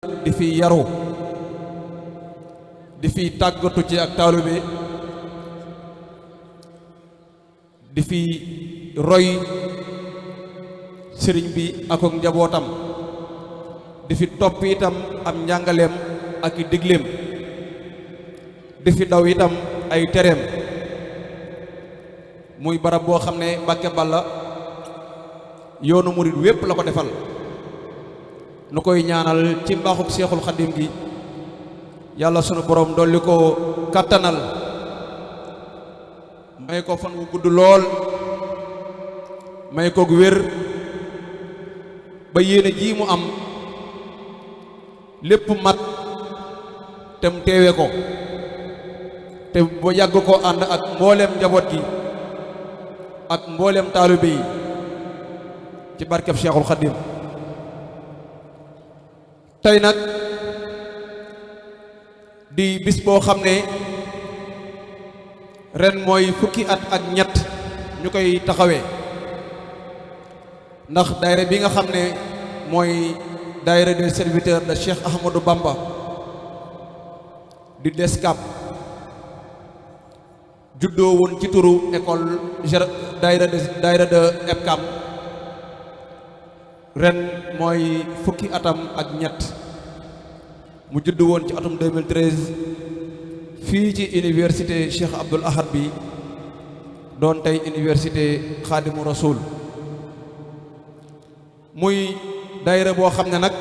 di fi yaru di fi tàggatu ci ak taalibe di fi roy sëriñ bi ak njabootam di fi topp itam am njàngaleem ak i digleem di fi daw itam ay tereem muy barab boo xam ne Mbàkke Balla yoonu murid wépp la ko defal nu koy ñaanal ci mbaaxuk Seexul Xadim gi yàlla sunu borom dolli ko kàttanal may ko fan wu gudd lool may ko gu wér ba yéene ji mu am lépp mat te mu teewe ko te ba yàgg ko ànd ak mbooleem njaboot gi ak mbooleem taalibe yi ci barkeb Seexul Xadim tey nag di bis boo xam ne ren mooy fukki at ak ñett ñu koy taxawee ndax daayira bi nga xam ne mooy daayira des serviteurs de Cheikh Ahmadou Bamba di DESCAP juddoo woon ci turu école daayira de EPCAM ren mooy fukki atam ak ñett mu judd woon ci atum 2013 fii ci université Cheikh Abdoul Ahad bi doon tey université Khadimu Rasoul muy daayira boo xam ne nag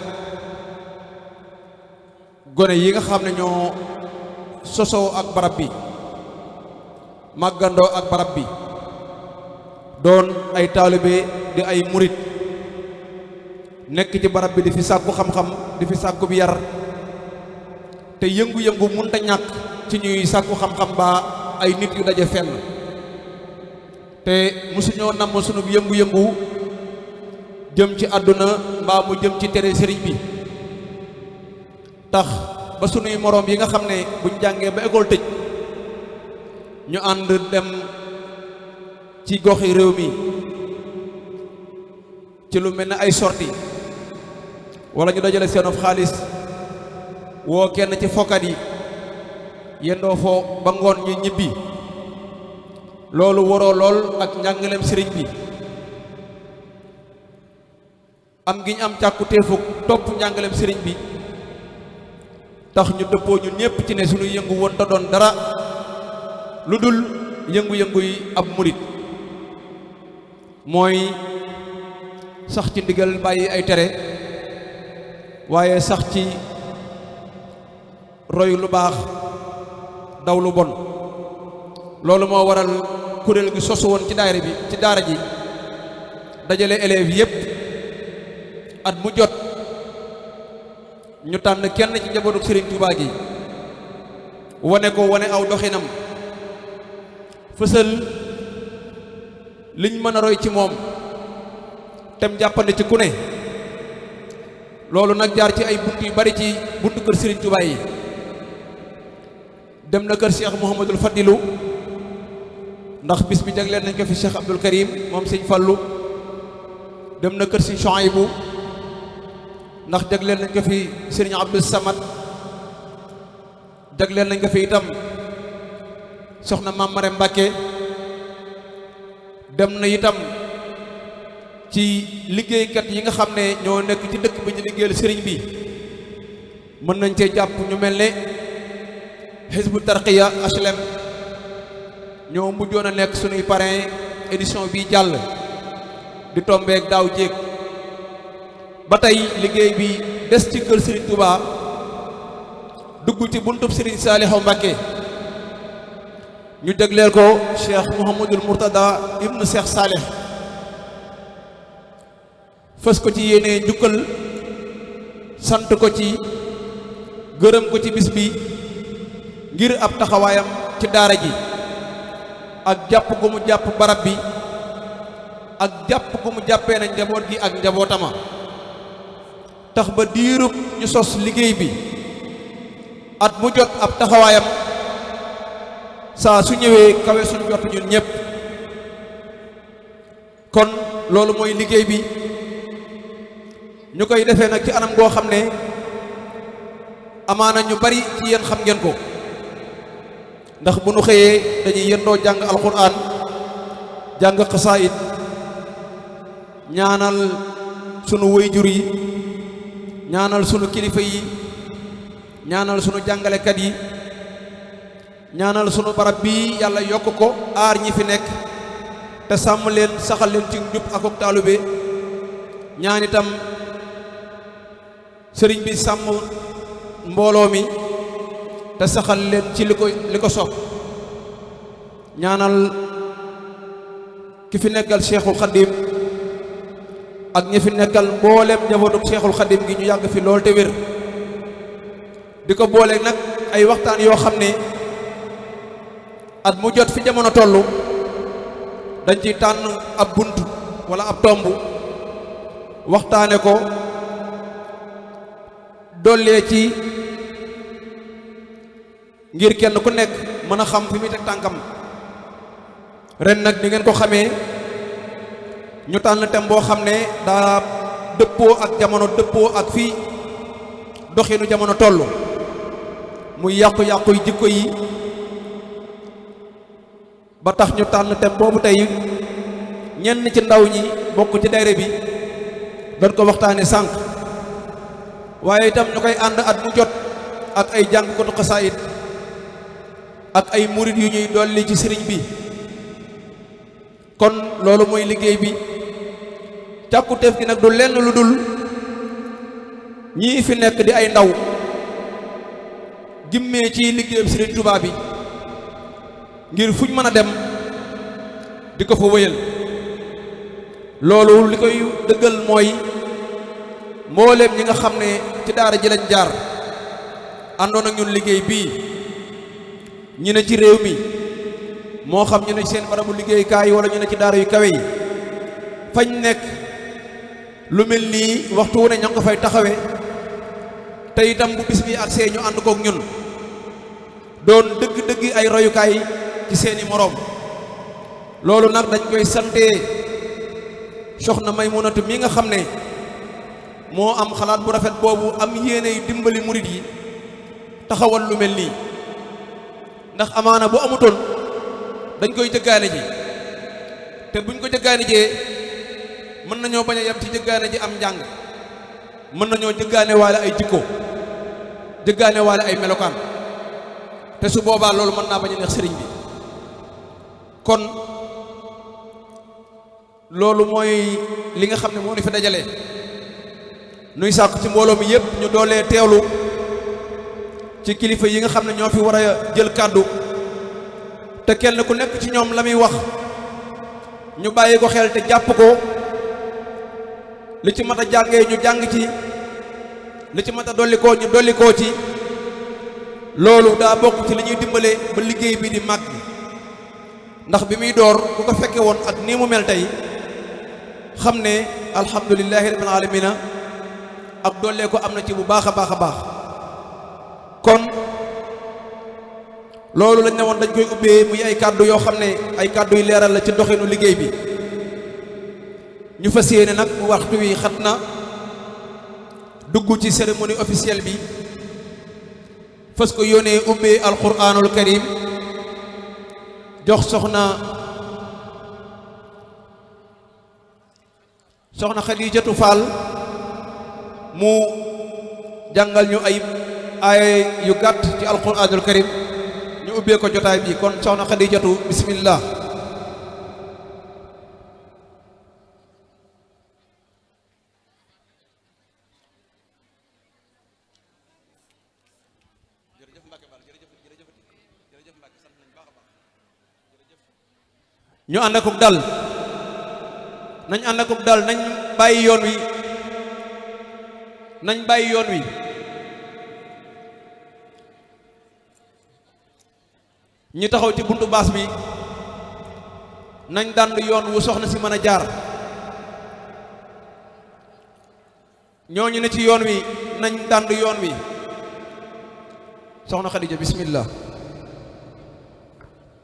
gone yi nga xam ne ñoo sosoo ak barab bi màggandoo ak barab bi doon ay taalibe di ay murit nekk ci barab bi di fi sàkku xam-xam di fi sàkku bi yar te yëngu-yëngu mënta ñàkk ci ñuy sàkku xam-xam ba ay nit yu daje fenn te mosuñoo namm sunu yëngu-yëngu jëm ci àdduna mbaa mu jëm ci tere sëriñ bi tax ba sunuy moroom yi nga xam ne buñ jàngee ba école tëj ñu ànd dem ci goxi réew mi ci lu mel ne ay sortie wala ñu dajale seenub xaalis woo kenn ci fokkat yi yendoo foo ba ngoon ñu ñibbi loolu waroo lool ak njàngaleem sëriñ bi am gi ñu am càkkutéefuk topp njàngaleem sëriñ bi tax ñu dëppoo ñu ñépp ci ne suñu yëngu woon te doon dara lu dul yëngu-yëngu yi ab murit mooy sax ci ndigal bàyyi ay tere waaye sax ci roy lu baax daw lu bon loolu moo waral kuréel gi sosu woon ci daayira bi ci daara ji dajale élèves yépp at mu jot ñu tànn kenn ci njabootu Serigne Touba gi wane aw doxinam fësal liñ mën a roy ci moom tem jàppande ci ku ne loolu nag jaar ci ay bunt yu bari ci buntu kër Serigne Touba yi dem na kër Cheikh Mouhamadul Fadilu ndax bis bi jagleel nañ ko fi Cheikh Abdoul Karim moom sëñ Fallu dem na kër si Chouaïbou ndax jagleel nañ ko fi Serigne Abdou Samad jagleel nañ ko fi itam soxna Mame Marème Mbacké dem na itam ci liggéeykat yi nga xam ne ñoo nekk ci dëkk bi ñu liggéeyal sëriñ bi mën nañ cee jàpp ñu mel ne Hizbut Tarqiyyah HLM ñoo mujjoon a nekk sunuy parrain édition bii jàll di tombeek daaw jéeg ba tey liggéey bi des ci kër Serigne Touba dugg ci buntub Serigne Saliou Mbacké ñu dégleel ko Cheikh Mouhamadul Mourtada ibnu Cheikh Salih fës ko ci yéene njukkal sant ko ci gërëm ko ci bis bi ngir ab taxawaayam ci daara ji ak jàpp gu mu jàpp barab bi ak jàpp gu mu jàppee na njaboot gi ak njabootama tax ba diirub ñu sos liggéey bi at mu jot ab taxawaayam saa su ñëwee kawe suñ jot ñun ñépp kon loolu mooy liggéey bi ñu koy defee nag ci anam goo xam ne amaana ñu bari ci yéen xam ngeen ko ndax bu nu xëyee dañuy yendoo jàng alquran jàng xasaayid ñaanal sunu wayjur yi ñaanal sunu kilifa yi ñaanal sunu jàngalekat yi ñaanal sunu barab bi yàlla yokk ko aar ñi fi nekk te sàmm leen saxal leen ci njub ak ak taalube ñaan itam sëriñ bi sàmm mbooloo mi te saxal leen ci li ko sopp ñaanal ki fi nekkal Cheikhul Khadim ak ñi fi nekkal mbooleem njabootu Cheikhul Khadim gi ñu yàgg fi lool te wér di ko boole nag ay waxtaan yoo xam ne at mu jot fi jamono tollu dañ ci tànn ab bunt wala ab tomb waxtaane ko dollee ci ngir kenn ku nekk mën a xam fi muy teg tànkam ren nag ni ngeen ko xamee ñu tànn thème boo xam ne daa dëppoo ak jamono dëppoo ak fii doxinu jamono toll muy yàqu-yàqu yi jikko yi ba tax ñu tànn thème boobu tey ñenn ci ndaw ñi bokk ci daayira bi doon ko waxtaane sànq waaye itam ñu koy ànd at mu jot ak ay jàngkatu xasaayid ak ay murid yu ñuy dolli ci sëriñ bi kon loolu mooy liggéey bi càkkutéef gi nag du lenn lu dul ñii fi nekk di ay ndaw gimmee ci liggéeyam sëriñ Tuubaa bi ngir fuñ mën a dem di ko fa wéyal loolu li koy dëggal mooy mbooleem ñi nga xam ne ci daara ji lañ jaar àndoon ak ñun liggéey bii ñu ne ci réew mi moo xam ñu ne ci seen barabu liggéeykaay wala ñu ne ci daara yu kawe yi fañ nekk lu mel nii waxtu wu ne ña ngi ko fay taxawe te itam bu bis bi agsee ñu ànd kook ñun doon dëgg-dëgg ay royukaay ci seeni moroom loolu nag dañ koy sante soxna Maymunatu mi nga xam ne moo am xalaat bu rafet boobu am yéene dimbali murid yi taxawal lu mel nii ndax amaana bu amutoon dañ koy jëggaane ji te buñ ko jëggaane jee mën nañoo bañ a yem ci jëggaane ji am njàng mën nañoo jëggaane waale ay jikko jëggaane waale ay melokaan te su boobaa loolu mën naa bañ a neex sëriñ bi kon loolu mooy li nga xam ne moo ni fi dajale nuy sàkku ci mbooloo mi yépp ñu doolee teewlu ci kilifa yi nga xam ne ñoo fi war a jël kàddu te kenn ku nekk ci ñoom la muy wax ñu bàyyi ko xel te jàpp ko li ci mat a jàngee ñu jàng ci li ci mat a dollikoo ñu dollikoo ci loolu daa bokk ci li ñuy dimbale ba liggéey bi di màgg ndax bi muy door ku ko fekke woon ak nii mu mel tey xam ne alhamdulillahi rabbil alamina ak dollee ko am na ci bu baax a baax a baax kon loolu lañ ne woon dañ koy ubbee muy ay kàddu yoo xam ne ay kàddu yu leeral la ci doxinu liggéey bi ñu fas yéene nag waxtu wi xat na dugg ci cérémonie officielle bi fas ko yónnee ubbee alquranul karim jox soxna Xadijatu Fall mu jàngal ñu ay yu gàtt ci alquranul karim ñu ubbee ko jotaay bi kon soxna Xadijatu bismillah ñu ànd akuk dal nañ ànd akuk dal nañ bàyyi yoon wi nañ bàyyi yoon wi ñi taxaw ci buntu baas bi nañ dànd yoon wu soxna si mën a jaar ñooñu ne ci yoon wi nañ dànd yoon wi soxna Xadija bismillah